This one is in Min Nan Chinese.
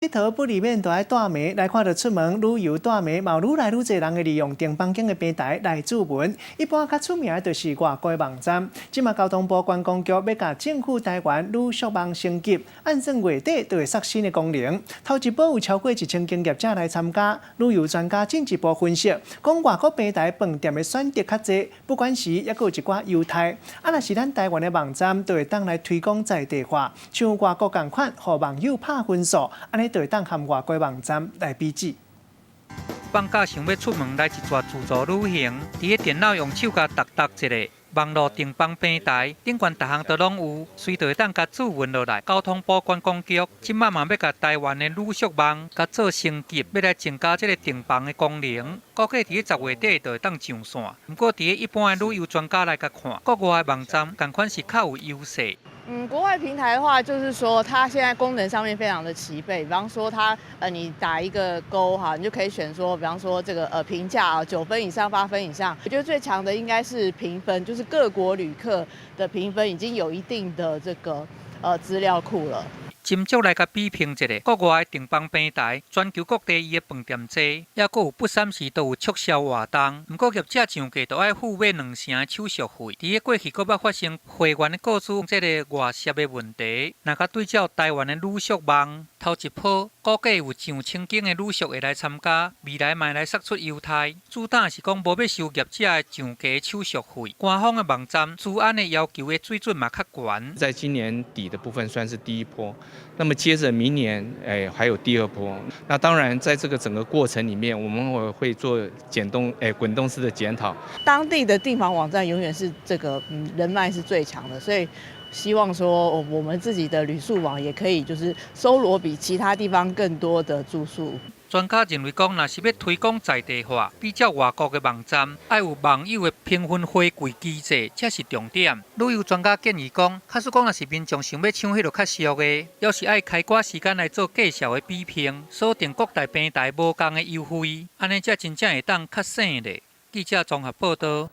𨑨迌不離免都愛帶暝，來看著出門旅遊帶暝，嘛愈來愈濟人會利用訂房間的平台來注文。一般較出名的就是外國網站。這馬交通部觀光局欲共政府台灣旅宿網升級，按算月底就會殺新的功能。頭一波有超過1000間業者來參加，旅遊專家進一步分析，講外國平台飯店的選擇較濟，不管時猶閣有一寡優待。啊，若是咱台灣的網站，就會當來推廣在地化，像外國仝款，予網友拍分數，按呢就會當和外國網站來比擬。放假想欲出門來一逝自助旅行，佇咧電腦用手共沓沓一下，網路訂房平台頂懸逐項都攏有，隨就會當共注文落來。交通部觀光局這馬嘛欲共台灣的旅宿網共做升級，欲來增加這个訂房的功能，估計佇咧10月底就會當上線。毋過佇咧一般的旅遊專家來共看，國外的網站仝款是較有優勢。國外平台的話，就是說它現在功能上面非常的齊備。比方說它，你打一個勾哈，你就可以選說，比方說這個評價啊，9分以上、8分以上。我覺得最強的應該是評分，就是各國旅客的評分已經有一定的這個資料庫了。斟酌來共比評一下，國外的訂房平台，全球各地伊的飯店濟，猶閣有不三時都有促銷活動。毋過業者上價都愛付買兩成的手續費。佇咧過去閣捌發生會員的個資這个外泄的問題。若共對照台灣的旅宿網，頭一波估計有上千間的旅宿會來參加，未來嘛會來釋出優待。主打是講無欲收業者的上低手續費。官方的網站資安的要求的水準嘛較懸。在今年底的部分算是第一波。那麼接着明年，還有第二波。那當然，在這個整個過程裡面，我們會做滾動式的檢討。當地的訂房網站永遠是這個人脈是最強的，所以希望說我們自己的旅宿網也可以就是搜羅比其他地方更多的住宿。專家認為講，若是欲推廣在地化，比照外國的網站，愛有網友的評分回饋機制，才是重點。旅遊專家建議講，假使講若是民眾想欲搶彼落較俗的，猶是愛開寡時間來做價數的比拼，鎖定各大平台無仝的優惠，按呢才真正會當較省咧。記者綜合報導。